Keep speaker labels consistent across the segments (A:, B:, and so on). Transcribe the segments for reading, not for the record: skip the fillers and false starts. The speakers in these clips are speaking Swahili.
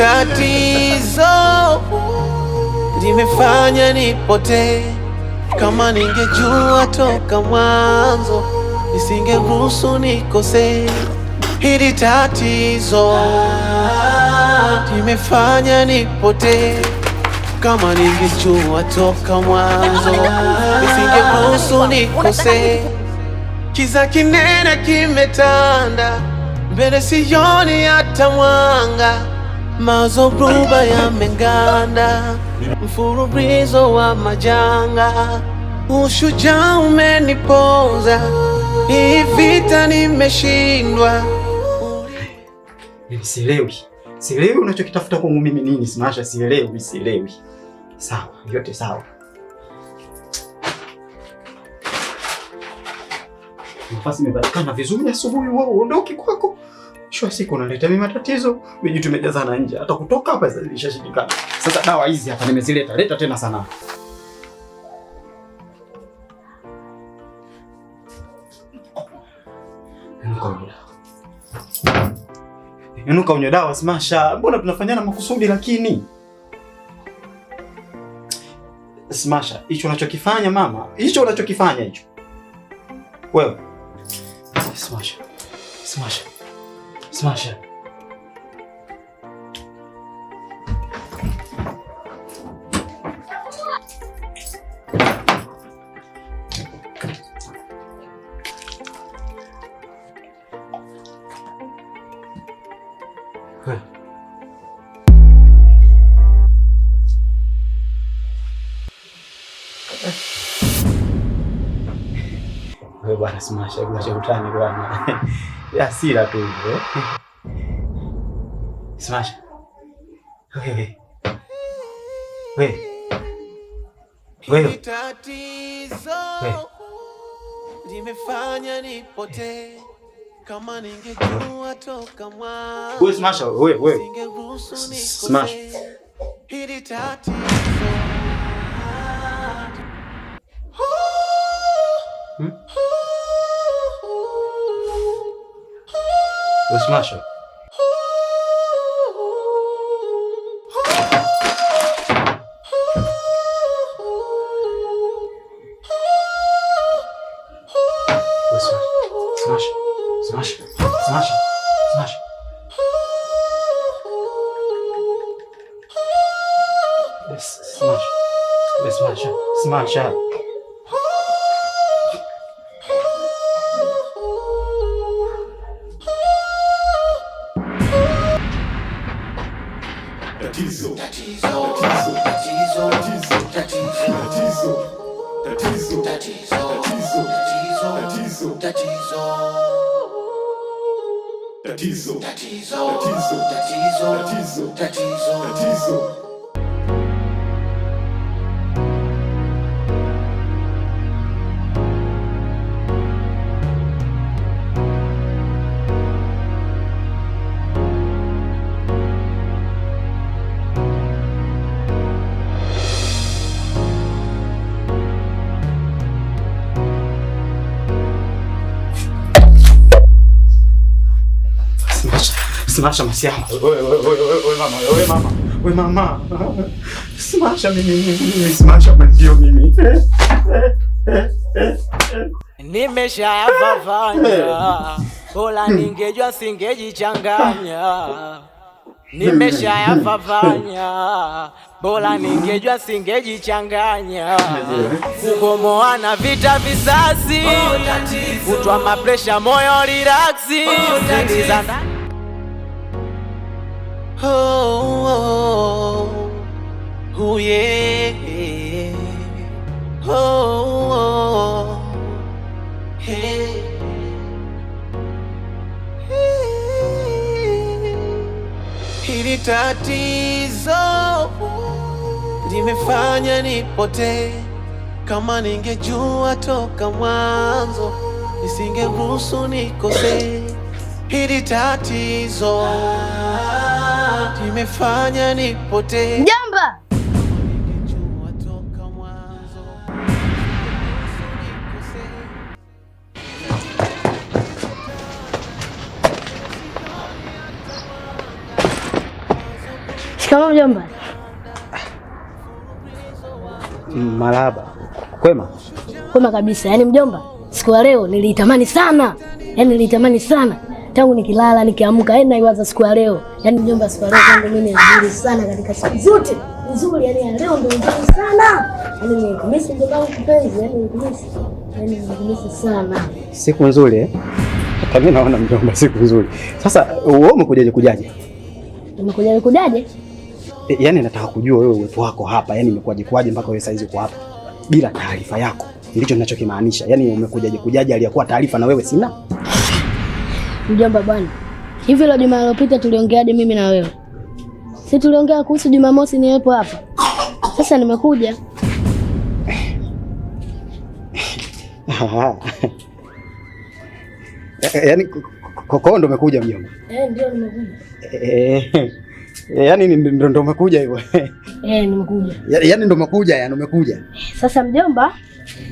A: Hili tatizo limefanya nipotee. Kama ningejua toka mwanzo, nisingeruhusu nikosee. Hili tatizo limefanya nipotee. Kama ningejua toka mwanzo, nisingeruhusu nikosee. Kiza kinene kimetanda, mbele sioni hata mwanga, mazoruba yameganda, mfululizo wa majanga, ushujaa umenipoza, hii vita nimeshindwa.
B: Mimi sielewi. Sielewi unachokitafuta kwangu mimi nini, Smasha, sielewi, sielewi. Sawa, yote sawa. Nafasi imepatikana vizuri asubuhi, wewe uondoke kwako. Mwisho wa siku unaleta mimi matatizo. Mimi tumejazana nje. Hata kutoka hapa sasa ilishashindikana. Sasa dawa hizi hapa nimezileta. Leta tena sana. Inuka unywe dawa. Inuka unywe dawa Smasha. Mbona tunafanyana makusudi lakini? Smasha, hicho unachokifanya mama, hicho unachokifanya hicho. Wewe. Smasha. Smasha. Smasha. Wewe. Wewe bwana Smasha, hebu acha utani bwana. Ya hasira tu hivyo. Smasha. Wewe. Wewe. Wewe.
A: Hili tatizo
B: Wewe.
A: limefanya nipotee. Kama ningejua toka mwanzo,
B: Wewe Smasha, wewe wewe.
A: nisingeruhusu
B: Smash.
A: nikosee. Hili tatizo
B: Hmm? Wewe Smasha. Wewe Smasha. Smasha. Smasha. Smasha. Yes, Smasha. Wewe Smasha. Smasha.
C: Tatizo. Tatizo. Tatizo. Tatizo. Tatizo. Tatizo. Tatizo. Tatizo. Tatizo. Tatizo. Tatizo. Tatizo. Tatizo.
B: Smasha. Smasha masiala. Wewe wewe wewe wewe mama, wewe mama. Wewe mama. Smasha mimi mimi mimi Smasha mwenzio mimi.
D: Nimeshayafanya, bora ningejua singejichanganya. Nimeshayafanya, bora ningejua singejichanganya. Kukomoana vita visasi, kutwa mapresha moyo relax. Siri ndani.
A: Oh, oh, yeah. Oh, oh, hey. Hili tatizo limefanya nipotee. Kama ningejua toka mwanzo, nisingeruhusu nikosee. Hili tatizo limefanya nipotee.
E: Mjomba,
A: Ningejua toka mwanzo, nisingeruhusu nikosee.
E: Shikamoo mjomba.
B: Marahaba. Kwema?
E: Kwema kabisa. Yaani mjomba, siku ya leo niliitamani sana. Yaani niliitamani sana. Tangu nikilala nikiamka, yaani naiwaza siku ya leo. Yaani mjomba, siku ya leo kwangu mimi ni nzuri sana katika siku zote. Nzuri, yaani ya leo ndio nzuri sana. Yaani nilikumisi mjomba wangu kipenzi, yaani nilikumisi. Yaani nilikumisi sana.
B: Siku nzuri eh? Hata mimi naona mjomba siku nzuri. Sasa wewe umekujaje kujaje?
E: Nimekuja kujaje?
B: Yaani nataka kujua wewe uwepo wako hapa, yaani imekuwaje kuwaje mpaka wewe saizi uko hapa bila taarifa yako. Ndicho ninachokimaanisha. Yaani umekujaje kujaje aliyakuwa taarifa na wewe sina?
E: Mjomba bwana, hivi leo juma lilopita tuliongeaje mimi na wewe? Si tuliongea kuhusu Jumamosi niwepo hapa. Sasa nimekuja.
B: Yaani koko ndo umekuja mjomba?
E: Ndio nimekuja.
B: Yaani ndo umekuja hivyo.
E: Nimekuja.
B: Yaani ndo umekuja, yaani umekuja.
E: Sasa mjomba,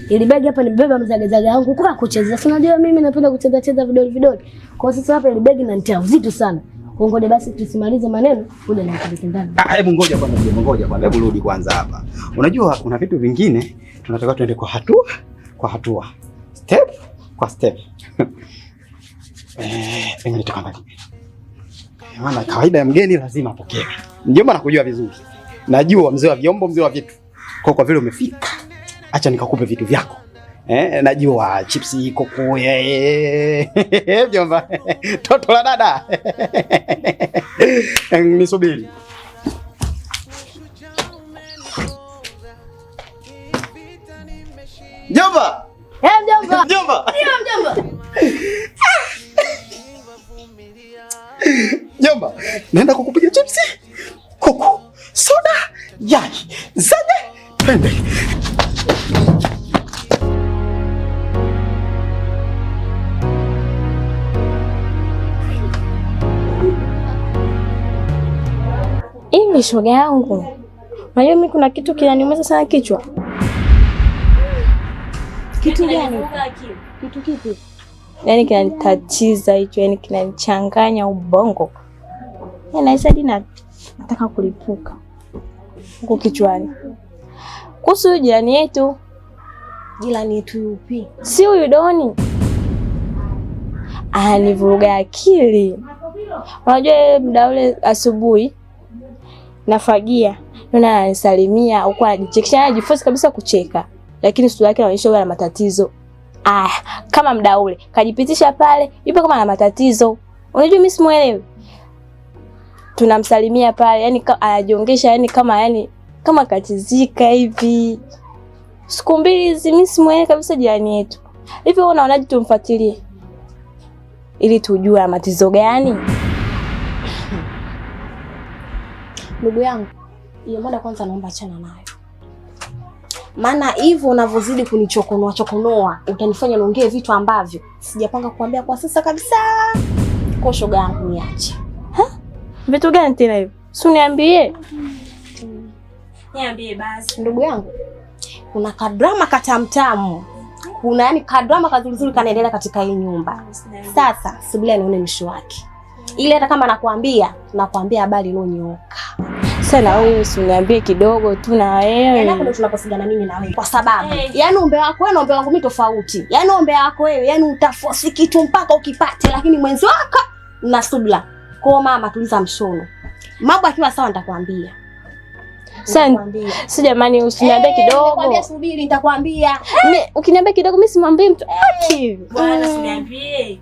E: ili begi hapa nimebeba mzagazaga yangu kwa kucheza. Si unajua mimi napenda kucheza cheza vidoli vidoli. Kwa sasa hapa ili begi inanitia uzito sana. Kwa ngoja basi tusimalize maneno, kuja na nikupeleke ndani.
B: Hebu ngoja kwanza mjomba, ngoja kwanza. Hebu rudi kwanza hapa. Unajua kuna vitu vingine tunataka tuende kwa hatua kwa hatua. Step kwa step. Hebu nitakwambia. Maana kawaida ya mgeni lazima apokewe. Mjomba nakujua vizuri. Najua mzee wa vyombo, mzee wa vitu. Kwa vile umefika, acha nikakupe vitu vyako. Najua chipsi, kuku, mjomba. Toto la dada. Nisubiri. Mjomba.
E: Mjomba.
B: Mjomba.
E: Ndio mjomba.
B: Mjomba, naenda kukupiga chipsi, kuku, soda, yai, zege, twende.
F: Hivi shoga yangu, unajua mimi kuna kitu kinaniumiza sana kichwa.
E: Kitu gani? Kitu kipi?
F: Yaani kinanitatiza hicho, yaani kinanichanganya ubongo. Yaani hadi nataka kulipuka huko kichwani. Kuhusu jirani yetu.
E: Jirani yetu yupi?
F: Si huyu Doni. Anivuruga akili. Unajua muda ule asubuhi nafagia, naona ananisalimia huko anajichekesha, anajiforce kabisa kucheka. Lakini sura yake inaonyesha ana matatizo. Kama muda ule kajipitisha pale, yupo kama ana matatizo. Unajua mimi simuelewi. Tunamsalimia pale, yani anajiongesha, yani kama yani kama katizika hivi. Siku mbili hizi mimi simuelewi kabisa jirani yetu. Hivi wewe unaonaje tumfuatilie ili tujue matatizo gani?
G: Ndugu yangu, hiyo mada kwanza naomba achana nayo. Maana hivyo unavyozidi kunichokonoa chokonoa, utanifanya niongee vitu ambavyo sijapanga kuambia kwa sasa kabisa. Kwa shoga yangu niache.
F: Ha? Vitu gani tena hivyo? Si uniambie. Niambie basi.
G: Ndugu yangu, kuna kadrama katamtamu. Kuna yani kadrama kazuri kanaendelea katika hii nyumba. Sasa subiria nione mwisho wake. Ile hata kama nakwambia habari iliyonyooka.
F: Sasa wewe usiniambie kidogo tu na wewe.
G: Yaani hapo ndo tunakosigana mimi na wewe. Kwa sababu yaani umbea wako wewe na umbea wangu mimi tofauti. Yaani umbea wako wewe, yaani utaforce kitu mpaka ukipate, lakini mwenzi wako na subira. Kwa mama tuliza mshono. Mambo akiwa sawa nitakwambia.
F: Sasa si jamani usiniambie kidogo.
G: Nitakwambia subiri nitakwambia.
F: Mimi ukiniambia kidogo mimi simwambii mtu. Aki.
G: Bwana usiniambie.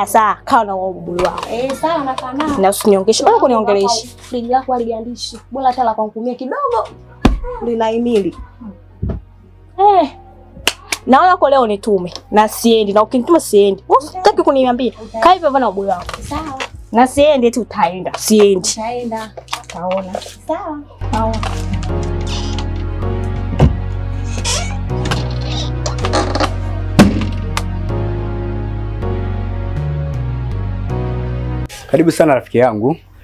F: Sawa, kaa na ubuyu wako.
G: Sawa nakaa nao.
F: Na usiniongeshe. Wewe kuniongelesha.
G: Friji lako haligandishi. Bora hata la kwangu kidogo linaimili.
F: Naona kwa leo nitume na siendi, na ukinituma siendi. Usitaki kuniambia. Kaa hivyo bwana ubuyu wako.
G: Sawa.
F: Na siendi eti utaenda. Siendi.
G: Utaenda.
F: Utaona.
G: Sawa.
F: Sawa.
H: Karibu sana rafiki yangu.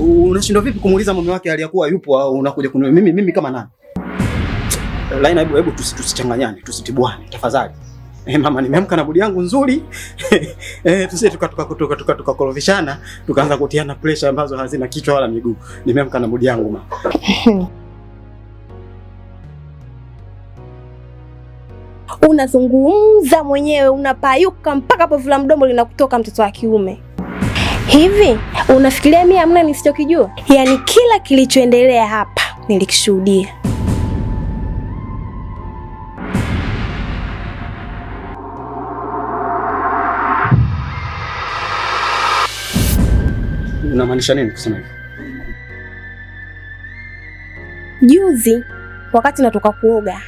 B: Unashindwa vipi kumuuliza mume wake aliyakuwa yupo au unakuja kuni mimi kama nani? Laina, hebu tusichanganyane, tusitibuane tafadhali. Mama, nimeamka na budi yangu nzuri. Tusije tukakorofishana, tukaanza kutiana pressure ambazo hazina kichwa wala miguu. Nimeamka na budi yangu mama.
G: Unazungumza mwenyewe unapayuka mpaka povu la mdomo linakutoka, mtoto wa kiume. Hivi unafikiria mimi hamna nisichokijua? Yaani kila kilichoendelea hapa nilikishuhudia.
B: Unamaanisha nini kusema hivyo?
G: Juzi wakati natoka kuoga,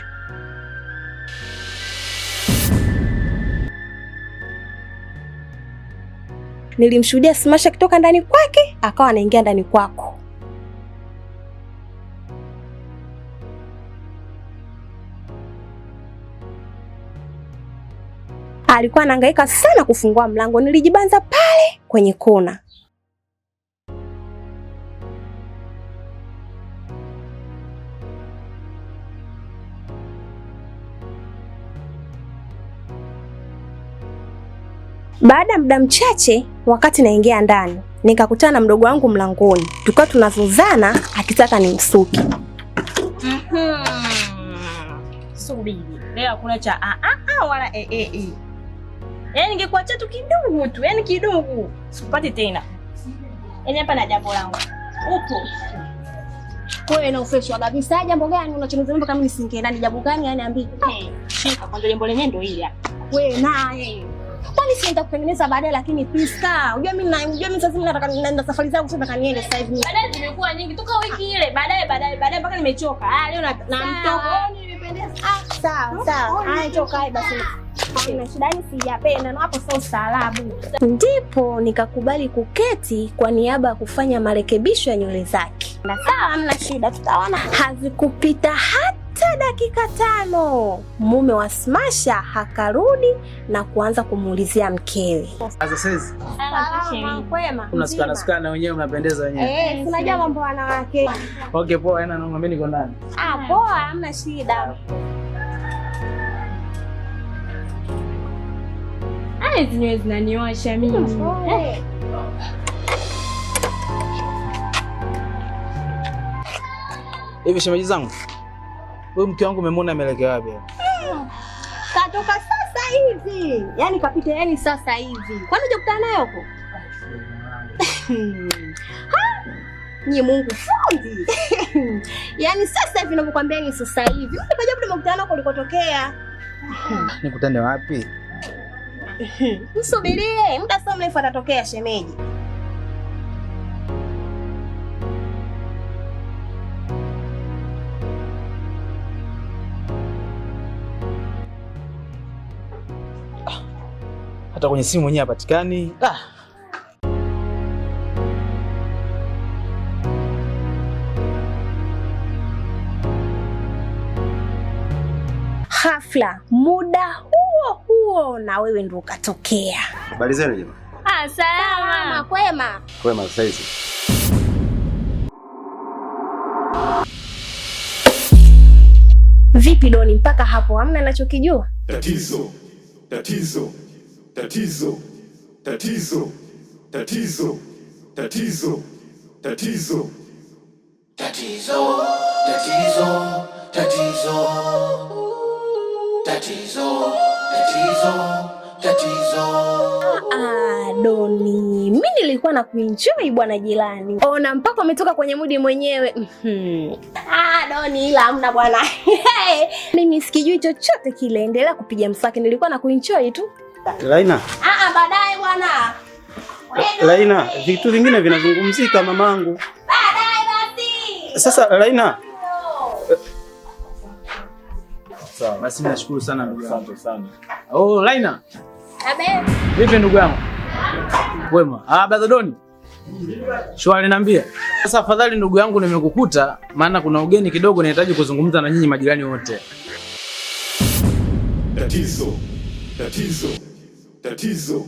G: nilimshuhudia Smasha kutoka ndani kwake akawa anaingia ndani kwako. Alikuwa anahangaika sana kufungua mlango, nilijibanza pale kwenye kona. Baada ya muda mchache, wakati naingia ndani, nikakutana na mdogo wangu mlangoni. Tukawa tunazozana akitaka nimsuke.
F: Subiri. Leo hakuna cha a a a wala e e e. Yaani ningekuachia tu kidogo tu, yaani kidogo. Sikupati tena. Yaani hapa na jambo langu. Upo.
G: Wewe na ufeshwa kabisa. Jambo gani unachonizungumza kama nisingeenda? Ni jambo gani? Yaani ambi.
F: Shika kwanza, jambo lenyewe ndio hili hapa.
G: Wewe naye. Kwani si nitakutengeneza baadaye, lakini Priska, unajua mimi na unajua mimi sasa nataka naenda safari zangu, sasa nataka niende sasa hivi.
F: Baadaye zimekuwa nyingi toka wiki ile, baadaye baadaye baadaye mpaka nimechoka. Ah, leo na mtoko. Nimependeza.
G: Ah, sawa sawa. Haya, toka hai basi. Hamna shida, yani sijapenda na hapo sio ustaarabu. Ndipo nikakubali kuketi kwa niaba ya kufanya marekebisho ya nywele zake. Na sawa, hamna shida, tutaona. Hazikupita hata dakika 5, mume wa Smasha hakarudi na kuanza kumuulizia mkewe.
I: Sasa sasa
G: Salama, kwema.
I: mnasukana sukana wenyewe, mnapendeza wenyewe.
G: Eh, tunajua mambo wanawake.
I: Okay, poa, haina noma, mimi niko ndani.
G: Ah, poa, hamna shida.
F: Ah, hizi nywele zinaniwasha mimi.
I: Hivi shemeji zangu, huyu mke wangu umemwona ameelekea wapi?
G: Katoka sasa hivi. Yaani kapita yani sasa hivi. Kwani hujakutana naye huko? Ha? Ni Mungu fundi. Yaani sasa hivi ninavyokuambia ni sasa hivi. Unajua nimekutana huko ulikotokea.
I: Nikutane wapi?
G: Msubirie, muda sio mrefu atatokea shemeji.
I: Hata kwenye simu mwenyewe hapatikani. Ah.
G: Hafla muda huo huo na wewe ndio ukatokea.
J: Habari zenu jamani.
F: Ah, salama.
G: Kwema.
J: Kwema sasa hizi.
G: Vipi Doni, mpaka hapo hamna ninachokijua?
C: Tatizo, tatizo, tatizo, tatizo, tatizo, tatizo, tatizo.
A: Tatizo, tatizo, tatizo. Tatizo, tatizo, tatizo.
G: Ah, Doni, mimi nilikuwa na kuenjoy bwana jirani. Ona mpaka umetoka kwenye mudi mwenyewe. Ah, Doni, ila hamna bwana. Mimi sikijui chochote kile, endelea kupiga mswaki, nilikuwa na kuenjoy tu.
B: Laina,
G: Ah, baadaye bwana.
B: Laina, vitu vingine vinazungumzika mamangu.
G: Baadaye basi.
B: Sasa Laina,
I: Sawa, basi mimi nashukuru sana ndugu yangu. Asante sana. Oh, Laina.
G: Abe.
I: Vipi ndugu yangu? Wema. Ah, brother Doni. Shwari, niambia. Sasa afadhali ndugu yangu nimekukuta, maana kuna ugeni kidogo nahitaji kuzungumza na nyinyi majirani wote.
C: Tatizo, tatizo, tatizo,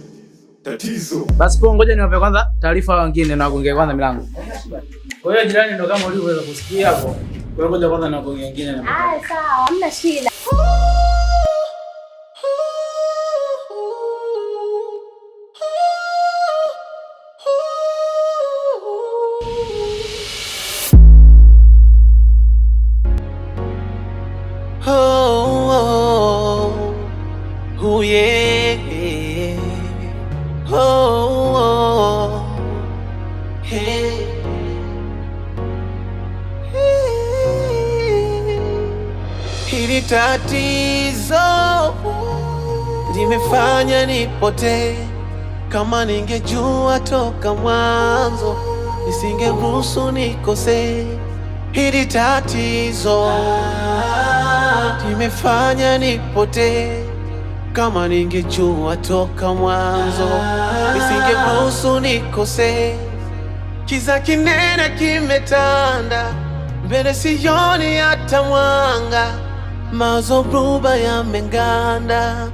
C: Tatizo.
I: Basi poa, ngoja niwape kwanza taarifa wengine na wagongee kwanza milango. Kwa hiyo jirani, ndo kama ulivyoweza kusikia hapo. Kwa hiyo ngoja kwanza niwagongee wengine na
G: Haya, sawa, hamna shida.
D: Oh, yeah. Oh, hey. Hili tatizo limefanya nipotee. Kama ningejua toka mwanzo, nisingeruhusu nikosee. Hili tatizo limefanya nipotee. Kama ningejua toka mwanzo, nisingeruhusu nikosee. Kiza kinene kimetanda, mbele sioni hata mwanga, mazoruba yamenganda.